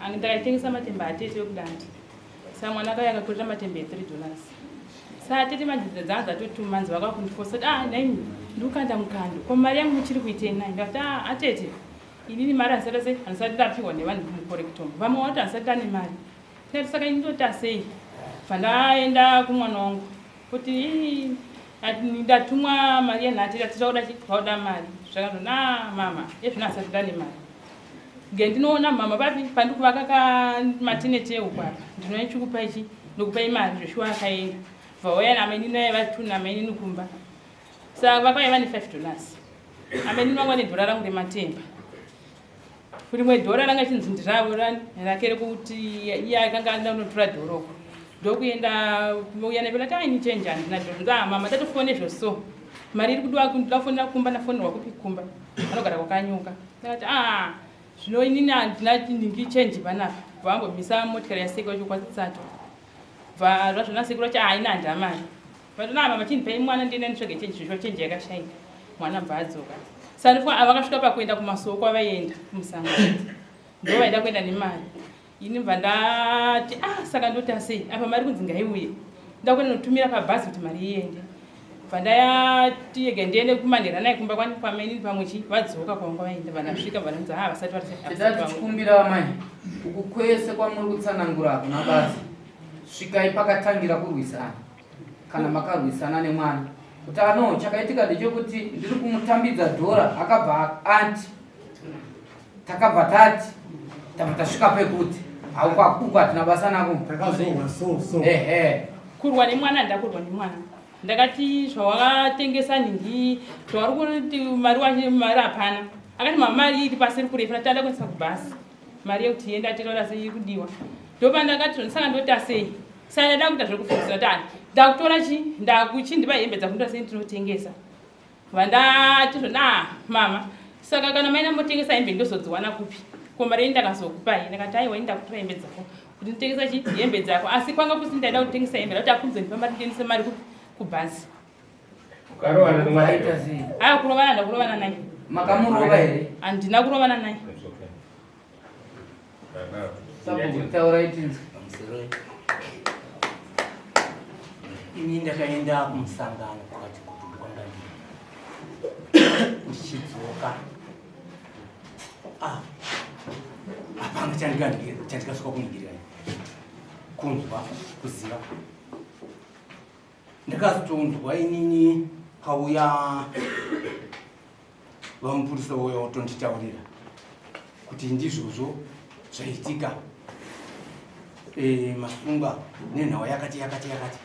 Ndakaitengesa matemba atete wekudandi. Saka mwana akauya akakurira matemba e 3 dollars. Saka tete manje dzanga dzato 2 months vakakundifosa kuti ah nhaimi ndikukanda mukando. Ko mari yangu muchiri kuitei nayo? Ndakati ah atete inini mari handisati sei handisati ndapiwa nevanhu kumukorekitomu. Vamwe vati handisati ndane mari. Ndikati saka ini ndoita sei? Bva ndaenda kumwana wangu kuti ndatumwa mari yanhati ndati tauda chi tauda mari. Zvakanzi na mama ezvino handisati ndane mari. Ge ndinoona mama papi pandikuvaka ka matineti ehuku apa ndinouya chikupa ichi ndokupai mari zveshuwa akaenda vauya namainini vaye vari namainini kumba saka vakauya vane 5 dollars amainini vangu vane dhora rangu rematemba rimwe dhora ranga chinzi ndiravo rake rekuti iye akanga aenda kunotora dhoroko ndokuenda uya nepela taini chenji handina dhora nza mama tatofone zvoso mari iri kudiwa ndoda kufonera kumba ndafonerwa kupi kumba anogara kwakanyuka ndakati ah zvino inini handina nhingi chenji panapa bva vambomisa motikari yasekuru vacho kwatsato bva zvazvona sekuru vacho haina ah, handina mari vatona mama chindipai mwana ndienda nditsvage chenji zvishuwa chenji yakashaika mwana bva adzoka saka ndifunga ah, vakasvika pakuenda kumasoko kwavaienda kumusangano ndo vaida kuenda nemari ini bva ndati ah saka ndota sei apa mari kunzi ngaiuye ndakuenda notumira pabhazi kuti mari iende bva ndayati ega ndiende kumanhera naye kumba kwani kwamainini pamwe chi vadzoka kwavanga vaenda bva ndasvika bva ndanzi ha vasati vatikumbira amai uku kwese kwamuri kutsanangura hakuna basa svikai pakatangira kurwisana kana makarwisana nemwana kuti ano chakaitika ndechekuti ndiri kumutambidza dhora akabva anti takabva tati tabva tasvika pekuti haukwauku hatina basa nako takazohwa so so ehe kurwa nemwana handakurwa nemwana ndakati zvawakatengesa nhingi zvauri kuti mari wacho mari hapana akati mama mari iri pasi iri kurefu tada kuendesa kubhasi mari yekuti ienda tinoda sei iri kudiwa ndopandakati saka ndota sei saka ndada kuita zvekufundisa kuti ani ndakutora chi ndakuchindipa hembe dzakunoita sei ndinotengesa Vandati zvona mama saka kana maina motengesa hembe ndozodziwana kupi ko mari yenyu ndakazokupai ndakati aiwa ini ndakutora hembe dzako kuti nditengesa chi hembe dzako asi kwanga kusi ndaida kutengesa hembe ndakuti akunzondipa mari nditengese mari kupi kubhazi aiwa kurovana ndakurovana naye makamurova here handina kurovana naye Ini ndakaenda kumusangano kwakati kuti kwanga ndiri ndichidzoka ah, hapana chandikasvika kuningirira kunzwa kuziva ndakazotonzwa inini pauya vamupurisa vouya votonditaurira kuti ndizvozvo zvaitika e, masungwa nenhau yakati yakati yakati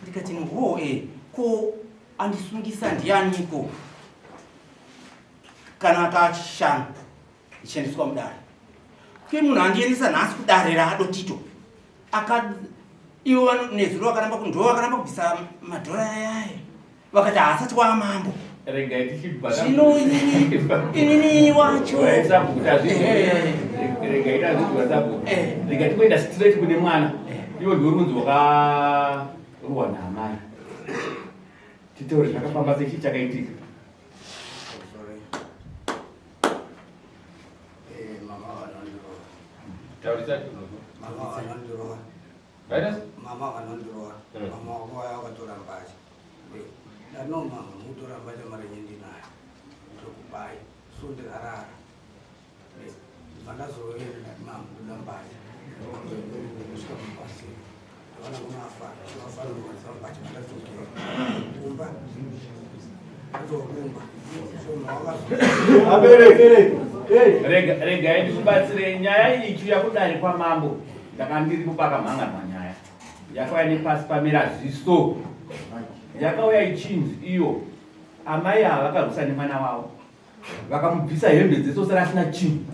ndikati ho e ko andisungisa ndianiko kana kachishanu ndichendiswa mudare ke munhu andiendesa nhasi kudare raadotito aka ivo nezuro vakaramba ndo vakaramba kubvisa madhora ayaye vakati haasati waamambo regai tichibva zvino inini inini wacho regai tazvidwa sabhuku regai tikuenda straight kune mwana iwo ndiwo runzi wakarohwa naamai titaure zvakafamba sei chii chakaitika Mama vanondirova, mama wako vaya vakatora mbatya. Ndano mama mutora mbatya mari yenyu ndinayo. Ndokupai, so ndikarara. Ndibva ndazoenda ndati mama ndoda mbatya. Kusvika mupasira. Ndavana kunafa, vafara kuwanza mbatya ndadzokera. Kumba. Ndadzoka kumba. So mama Abereki. Regai ndikubatsire nyaya iyi ichiuya kudare kwamambo. Ndanga ndiripo pakamhan'arwa nyaya yakauya nepasi pamera ziso yakauya ichinzi iyo amai ava vakarwisa nemwana wavo vakamubvisa hembe dzese osara asina chinhu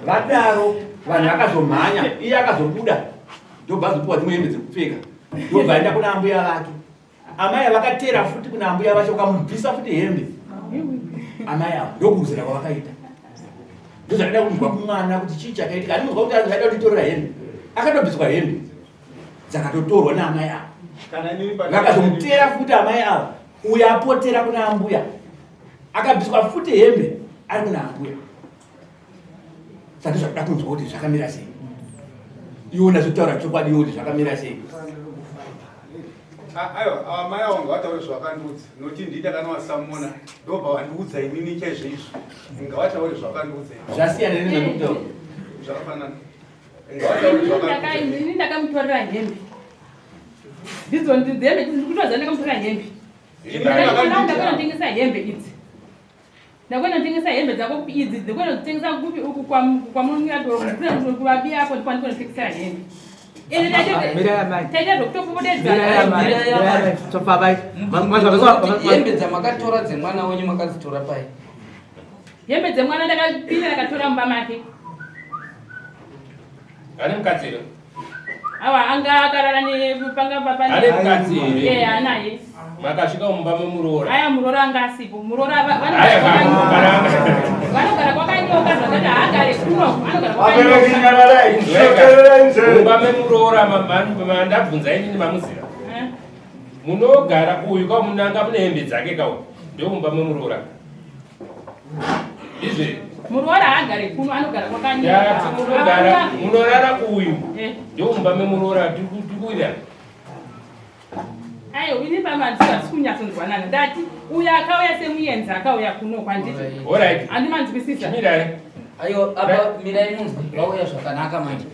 vadaro vanhu vakazomhanya iye akazobuda ndobva azopiwa dzimwe hembe dzekupfeka ndobva aenda kuna ambuya vake Amai vakatera futi kuna ambuya vacho vakamubvisa futi hembe. Amai avo ndokuruzira kwavakaita. Ndozvakaida kunzwa kumwana kuti chii chakaitika. Andinzwa kuti aida kutitorera hembe. Akatobviswa hembe dzakatotorwa naamai avo. Vakazomutera futi amai avo. Uyo apotera kuna ambuya. Akabviswa futi hembe ari kuna ambuya. Saka zvakuda kunzwa kuti zvakamira sei. Iwe unazotaura chokwadi iwe kuti zvakamira sei. Ah, aiwa ava mai avo ngavataure zvakandiudza nokuti ndii ndakanovasamona ndobva vandiudza inini chaizvo izvo ngavataure zvakandiudza Zvasiyana nezvandikutaura. Zvakafanana. Ngavataure zvakandiudza. Ini ndakamutorera hembe. Ndidzo hembe ndikutoziva ndakamutorera hembe. Ndakandotengesa hembe idzi. Ndakandotengesa hembe dzako idzi ndakandotengesa kupi uku kwamunonwira doro kuvabi yako ndipo ndikandotengesa hembe. Taita zvekutopopotedzana. Hembe dzamakatora dzemwana wenyu makadzitora pai? Hembe dzemwana ndakapinda ndakatora mumba make. Ane mukadzi here? Awa anga akarara nepanga papa. Ane mukadzi here? Eh, anaye. Makasvika mumba memuroora. Aya muroora anga asipo. Muroora Aya vanogara kwakanyoka zvakati haagare kuno. Anogara kwakanyoka. Mumba memuroora mandabvunza inini mamuzira. Eh. Munogara uyu kwamunanga mune hembe dzake kawo. Ndomumba memuroora. Izve Muroora haagare kuno anogara kwakanyoka. Ndati munogara munorara uyu. Eh. Ndomumba memuroora tikuwira. Ayo ini pamanzwi hatisi kunyatsonzwanana. Ndati uyu akauya semuenzi akauya kuno kwanditi. Alright. Handimanzwisisa. Chimirai. Ayo apa mirai munzwe vauya zvakanaka manje.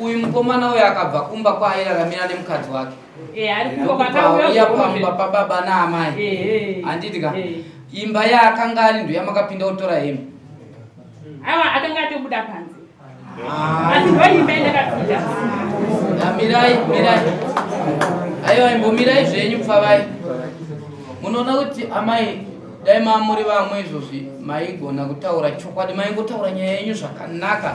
Uyu mukomana uyu akabva kumba kwaairaramira nemukadzi wake. Eh, ari kumba kwakauya Uya pamba pababa naamai. Eh, eh. Handiti ka? Eh. Imba yaakanga ari ndo yamakapinda kutora hembe. Aiwa akanga atobuda panze. Asi ndoimba yandakapinda. Mirai, mirai. Aiwa imbomirai zvenyu pfavai. Munoona kuti amai dai mamuri vamwe izvozvi maigona kutaura chokwadi maingotaura nyaya yenyu zvakanaka.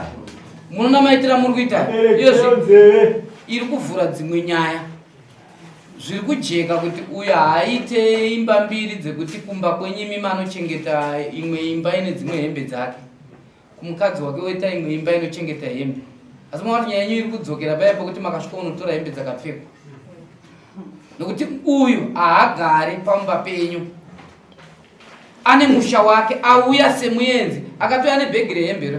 Munoona maitira muri kuita iyozvi iri kuvhura dzimwe nyaya. Zviri kujeka kuti uyu haaite imba mbiri dzekuti kumba kwenyu imi manochengeta imwe imba ine dzimwe hembe dzake. Kumukadzi wake woita imwe imba inochengeta hembe. Asi maona kuti nyaya yenyu iri kudzokera paya pekuti makasvika unotora hembe dzakapfekwa. Nokuti uyu haagari pamba penyu. Ane musha wake auya semuenzi akatouya nebhegi rehembe ro.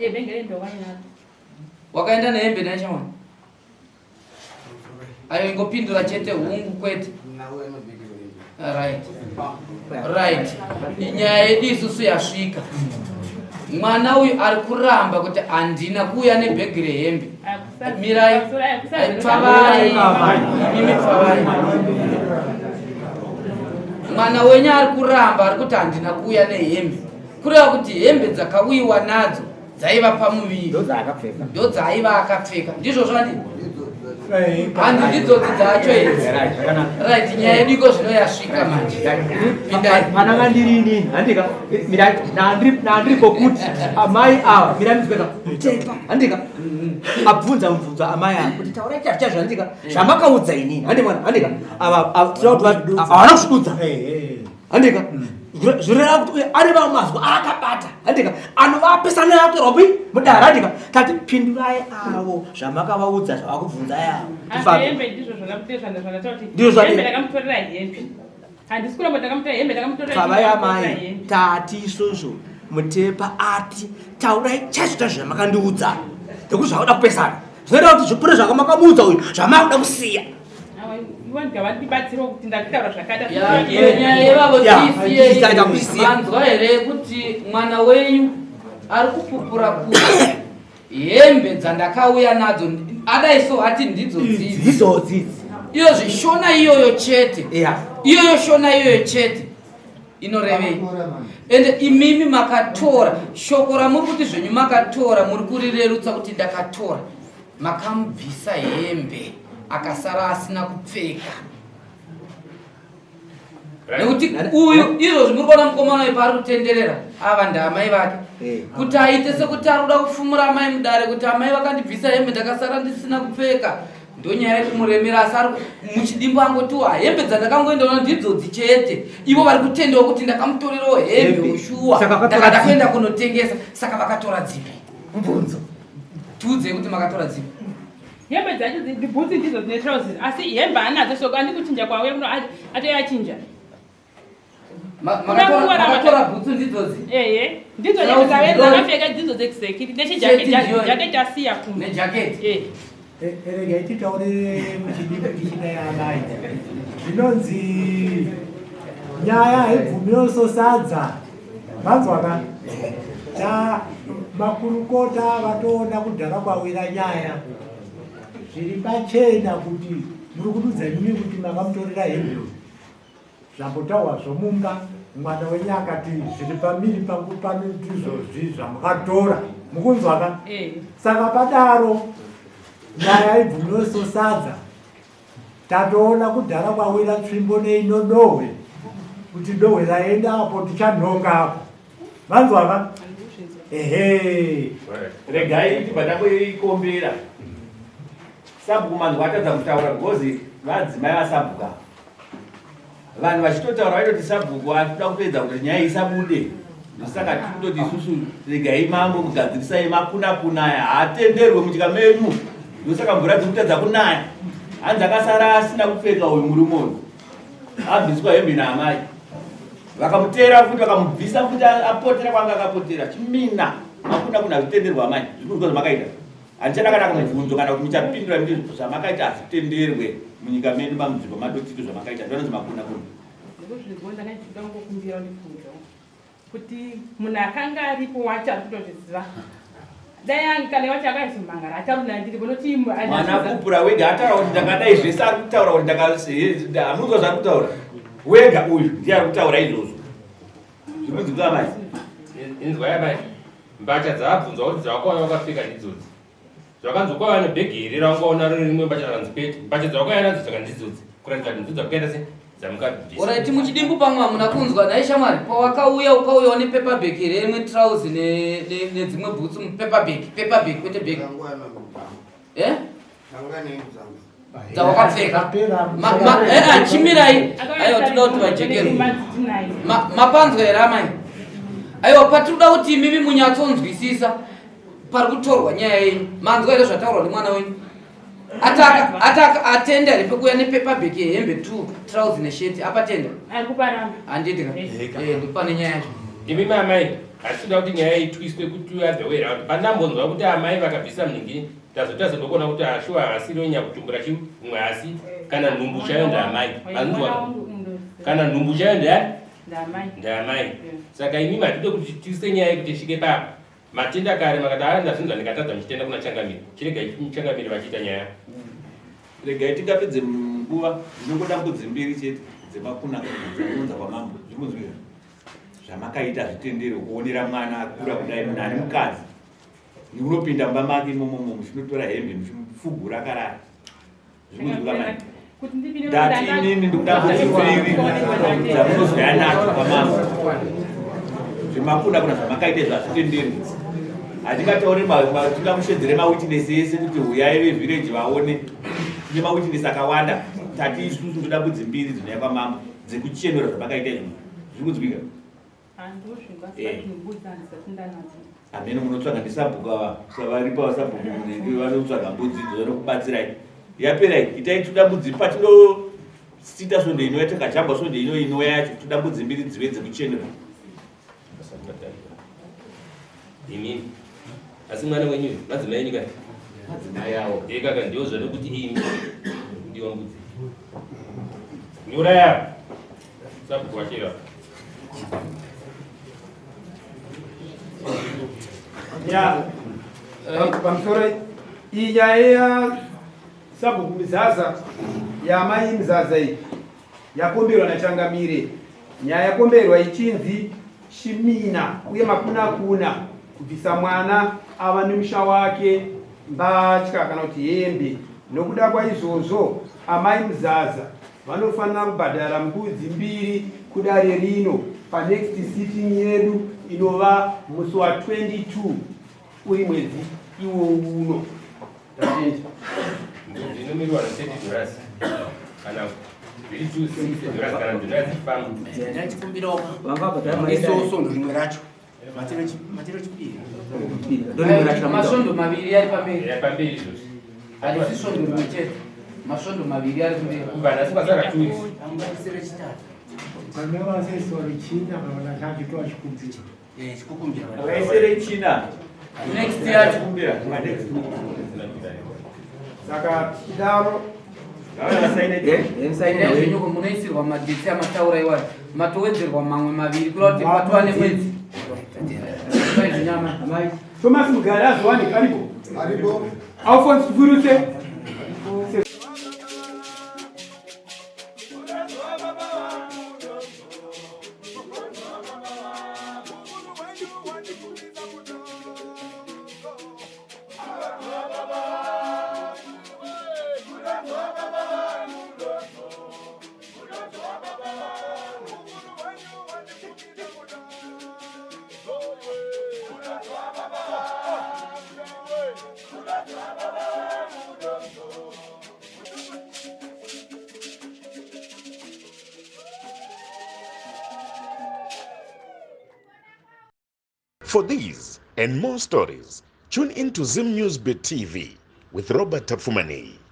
Eh, bhegi rehembe wainaro. Wakaenda nehembe naye shamwari? Ayo ingopindura chete hungu kwete. Right. Right. Nyaya yedu isusu yasvika. Mwana uyu ari kuramba kuti handina kuuya nebhegi rehembe. Mirai. Pfavai. Imimi pfavai. Mwana wenyu ari kuramba ari kuti handina kuuya nehembe. Kureva kuti hembe dzakauyiwa nadzo dzaiva pamuviri. Ndodzaiva akapfeka. Ndizvo zvandi? Handi ndidzodzi dzacho idzi. Right, nyaya yedu iko zvino yasvika manje. Pindai. Pananga ndiri inini, handika? Mira, nandiri pokuti amai ava, mira ndizweka, mutepa, handika? Abvunza mubvunzo amai ava kuti taurai chaizvo chaizvo, handika? Zvamakaudza inini, handi mwana, handika? Ava, tinoda kuti havana kusvidudza. Handika? Zvoreva kuti uyu ane mamwe mazwi aakabata, handika? Anovapesana akutorwa pi mudare, handika? Tati pindurai avo zvamakavaudza zvavakubvunzai avo. Asi Tifambe. hembe ndizvo zvandataura kuti Ndizvo zvati- hembe ndakamutorera hembe. Handisi kuramba ndakamutorera hembe ndakamutorera Baba hembe, yamai ndakamutorera hembe. tati isusu mutepa ati taurai chaizvo chaizvo zvamakandiudza nekuti zvakuda kupesana zvinoita kuti zvipure zvakamakamuudza uyu zvamakuda kusiya. Awa, ivo ngavandibatsirewo kuti ndakutaura zvakada. Ya, iyo nyaya yevavo Ya, tiisiye. tisaita kuisiya. Manzwa here kuti mwana wenyu ari kupupura kuti hembe dzandakauya nadzo adai so ati ndidzo dzidzi. Ndidzo dzidzi. Iyozve shona iyoyo chete. Yeah. Iyoyo shona iyoyo chete inorevei? Ende imimi makatora shoko ramuri kuti zvenyu makatora muri kurirerutsa kuti ndakatora. Makamubvisa hembe akasara asina kupfeka. Nekuti uyu izvozvi muri kuona mukomana uyu paari kutenderera ava ndaamai vake kuti aite sekuti ari kuda kufumura amai mudare kuti amai vakandibvisa hembe ndakasara ndisina kupfeka. Ndonyaya yekumuremera asi ari muchidimbu angotiwa hembe dzandakangoendaona ndidzodzi chete. Ivo vari kutendawo kuti ndakamutorerawo hembe ushuwa Saka vakatora ndakada dzipi? kuenda kunotengesa. Saka vakatora dzipi? Mubvunzo. Tiudzei kuti makatora dzipi? Hembe dzacho bhutsi ndidzo dzine trousers asi hembe anadzo soko andi kuchinja kwauya kuno atouya achinja. Makatora bhutsu ndidzodzi? Ehe, ndidzo dzakapfeka dzidzo dzexekiti nechijaketi asiya kumba. Nejaketi. Eh. Regai titaure muchidimbu tichidai amai. Zvinonzi nyaya haibvumiwo sadza. Manzwaka? Ta makurukota vatoona kudhara kwawira nyaya. Zviri pachena kuti muri kududza imimi kuti makamutorera hembe. Zvambotaurwa zvomumba mwana wenyu akati zviri pamiri pangu pano ndizvozvi zvamakatora. Mukunzwaka? Eh. Saka padaro nyaya ibvumiwo sadza. Tatoona kudhara kwawira tsvimbo neino dohwe kuti dohwe raenda apo tichanhonga apo. Vanzwaka? Ehe. Regai tibva tangoikombera. Sabhuku manzwa atadza kutaura because vadzimai vasabhuka. Vanhu vachitotaura vaitoti sabhuku akuda kutoedza kuti nyaya isabude. Ndosaka tikutoti isusu regai mambo mugadzirisai makuna kuna aya haatenderwe munyika menyu. Ndosaka mvura dziri kutadza kunaya. Hanzi akasara asina kupfeka uyu murume uyu. Abviswa hembe naamai. Vakamuteera futi vakamubvisa futi apotera kwanga akapotera. Chimina makuna kuna zvitenderwa amai. Zviri kunzwa zvamakaita. Handichada kana kumubvunzo kana kuti muchapindura miti zvamakaita hazvitenderwe munyika medu pamunzvimbo madotito zvamakaita ndovanonzi makuna kuna. Ndikuzvinzwa ndanga ndichida kungokumbira ndibvunzewo kuti munhu akanga aripo wacho ari kutozviziva dai ange kana wacho akaizomhangara acharuda ndiripo noti mwana kupura wega ataura kuti ndakadai zvese ari kutaura kuti ndakahamunzwa zvaari kutaura wega uyu ndiye ari kutaura izvozvo zviri kunzwika amai. Inzwai amai, mbatya dzaabvunzwa kuti dzawakauya wakapfeka ndidzodzi. Zvakanzi ukauya nebhegi here raungaona riri rimwe mbatya rakanzi kwete. Mbatya dzawakauya nadzo dzakanzi ndidzodzi. Kuratidza kuti ndidzo dzakaita se dzamukabvisa. Alright, muchidimbu pamwe hamuna kunzwa nhai shamwari pawakauya ukauyawo nepaper bag here imwe trouse nedzimwe bhutsu mupaper bag paper bag kwete bag eh dzawakapfeka chimirai aiwa tinoda kuti vajekerwe mapanzwa here amai aiwa patinoda kuti imimi munyatsonzwisisa pari kutorwa nyaya yenyu manzwa here zvataurwa nemwana wenyu ataka atenda here pekuuya nepaper bag yehembe 2 trouse nesheti apatenda handiti ka ndipane nyaya yacho Imimi amai, hatisi kuti nyaya itwiswe kuti other way round. Pandambonzwa kuti amai vakabvisa munhingi, tazoita sendokona kuti ashuwa asiri nyakutumbura chi umwe asi kana nhumbu chaiyo ndaamai. Manzwa? Kana nhumbu chaiyo ndeya ndaamai. Saka imimi hatide kuti twise nyaya yekuti isvike papa. Matenda kare makati aya ndazvinzwa ndikatadza muchitenda kuna changamire. Chiregai changamire vachiita nyaya. Regai tingapedze nguva ndinongoda mbudzi mbiri chete dzemakuna dzamunonza kwamambo zviri kunzwika zvamakaita zvitenderwe kuonera mwana akura kudai munhu ane mukadzi unopinda mumba make imomomo muchinotora hembe muchimufugura akarara zviri kunzwika mai ndati inini ndikuda mbudzi mbiri dzamunozouya nadzo kwamambo zvemakuna kuna zvamakaita izvo hazvitenderwi hatingatauri tingamushedzere mawitness ese kuti huyai vevillage vaone tine mawitness akawanda tati isusu ndoda mbudzi mbiri dzinouya kwamambo dzekuchenura zvamakaita izvo zviri kunzwika Hameno munotsvaga ndisabhuku ava savaripo vasabhuku munenge vanotsvaga mbudzi idzo vanokubatsirai yapera iyi itai toda mbudzi patinosita svondo inouya takajamba svondo ino inouya yacho toda mbudzi mbiri dzive dzekuchenura Imimi asi mwana wenyu uyu, madzimai enyu kani madzimai awo ekaka ndiwo zvanokuti imi ndiwa mbudzi nyora yavo sabhuku vachera Ya, pamusoro iyi nyaya ya sabhuku Mizaza yamai Mizaza iyi yakomberwa naChangamire. Nyaya yakomberwa ichinzi chimina uye makunakuna kubvisa mwana ava nemusha wake mbatya kana kuti hembe. Nokuda kwaizvozvo amai Muzaza vanofanira kubhadhara mbudzi mbiri kudare rino panext sitting yedu inova musi wa 22 uri mwedzi iwo uno. Tatenda. Mbudzi inomirwa na 30 dollars kana zviri 260 dollars kana dollars dzifamba. Ndachikumbirawo iso svondo rimwe racho matero chipiri Masvondo maviri ari pamberi. Ya pamberi izvozvi. Harisi svondo rimwe chete. Masvondo maviri ari kumberi. Kubva nhasi kwasara 2 weeks. Angaisire chitatu. Pane vasaiswa ruchina kana chachitwa chikumbiro. Eh, chikukumbira. Vaisere china. Next yacho. Kumbira. Saka tidaro Endai zvenyu munoisirwa magetsi amataura iwayo matowedzerwa mamwe maviri kureva kuti patova nemwedzi. Endai zvenyu amai. Thomas Mugari azowanika aripo. Aripo. Alphonse Vuruse. For these and more stories, tune in to Zim News Bit TV with Robert Tafumani.